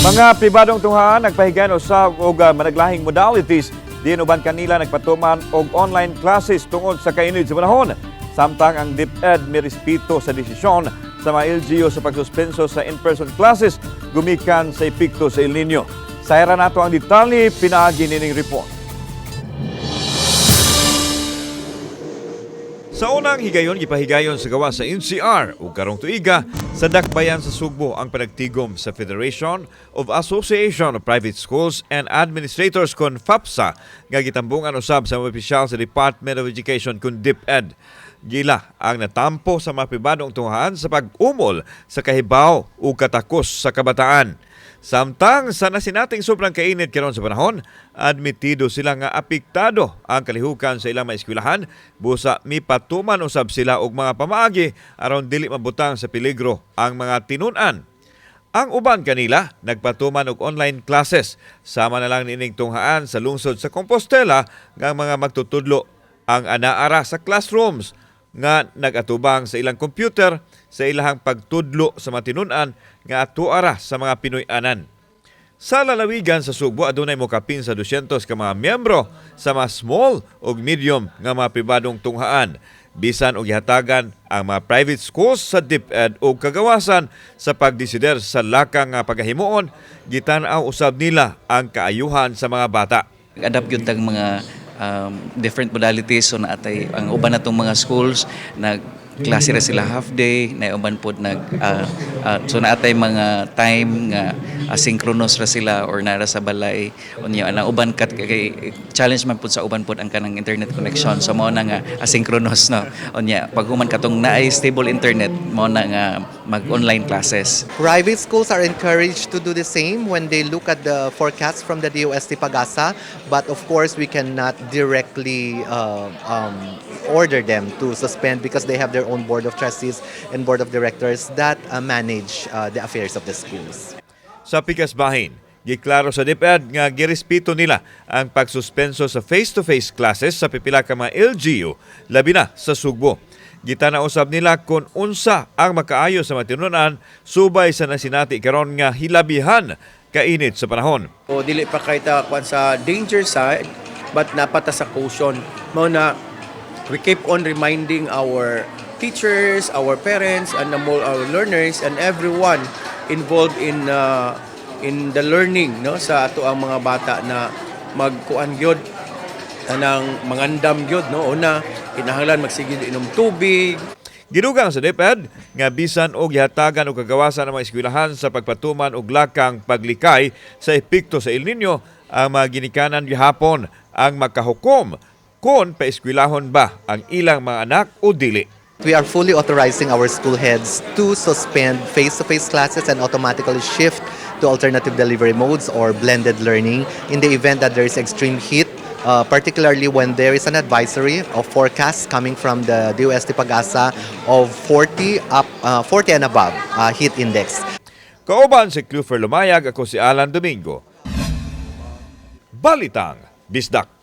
Mga pribadong tunghaan nagpahigayon usab og managlahing modalities diin uban kanila nagpatuman og online classes tungod sa kainit sa panahon. Samtang ang DepEd mirespeto sa desisyon sa mga LGU sa pagsuspenso sa in-person classes gumikan sa epekto sa El Nino. Sayran nato ang detalye pinaagi nining report. Sa unang higayon, gipahigayon sa gawa sa NCR ug karong tuiga sa dakbayan sa Sugbo ang panagtigom sa Federation of Association of Private Schools and Administrators kon FAPSA nga gitambungan usab sa mga opisyal sa Department of Education kun DepEd. Gila ang natampo sa mga pribadong tunghaan sa pag-umol sa kahibaw ug katakos sa kabataan. Samtang sa nasinating sobrang kainit karon sa panahon, admitido sila nga apektado ang kalihukan sa ilang mga eskwelahan busa mipatuman usab sila og mga pamaagi aron dili mabutang sa peligro ang mga tinun-an. Ang uban kanila nagpatuman og online classes sama na lang niining tunghaan sa lungsod sa Compostela nga mga magtutudlo ang anaara sa classrooms nga nagatubang sa ilang computer sa ilahang pagtudlo sa mga tinun-an nga atuara sa mga Pinoy-anan. Sa lalawigan sa Sugbo, adunay mokapin sa 200 ka mga miyembro sa mga small ug medium nga mga pribadong tunghaan. Bisan og gihatagan ang mga private schools sa DepEd og kagawasan sa pagdesider sa lakang nga pagahimuon, gitan-aw usab nila ang kaayuhan sa mga bata. Adapt gyud tag mga different modalities, so naatay ang uban natong mga schools nag klase ra sila half day na uban pod nag so naatay mga time nga asynchronous ra sila or nara sa balay. Unya ang uban kat kay challenge man pud sa uban pod ang kanang internet connection, so mao na nga asynchronous, no? Unya pag human katong naay stable internet, mao na nga mag online classes. Private schools are encouraged to do the same when they look at the forecast from the DOST Pagasa, but of course we cannot directly order them to suspend because they have their own board of trustees and board of directors that manage the affairs of the schools. Sa pikas bahin, giklaro sa DepEd nga girespeto nila ang pagsuspenso sa face-to-face classes sa pipila ka mga LGU, labi na sa Sugbo. Gitana usab nila kung unsa ang makaayo sa matinunan subay sa nasinati karon nga hilabihan kainit sa panahon. O dili pa kay ta kwan sa danger side, but napata sa caution. Mao na we keep on reminding our teachers, our parents and our learners and everyone involved in the learning, no, sa ato ang mga bata na magkuan gyud, anang mangandam gyud, no? Una, kinahanglan magsige inom tubig. Gidugang sa DepEd nga bisan og gihatagan og kagawasan ang mga eskwelahan sa pagpatuman og lakang paglikay sa epekto sa El Nino, ang mga ginikanan gihapon ang makahukom kung paeskwelahon ba ang ilang mga anak o dili. We are fully authorizing our school heads to suspend face-to-face classes and automatically shift to alternative delivery modes or blended learning in the event that there is extreme heat, particularly when there is an advisory of forecast coming from the DOST Pagasa of 40 up, 40 and above heat index. Kauban si Clufer Lumayag, ako si Alan Domingo. Balitang Bisdak.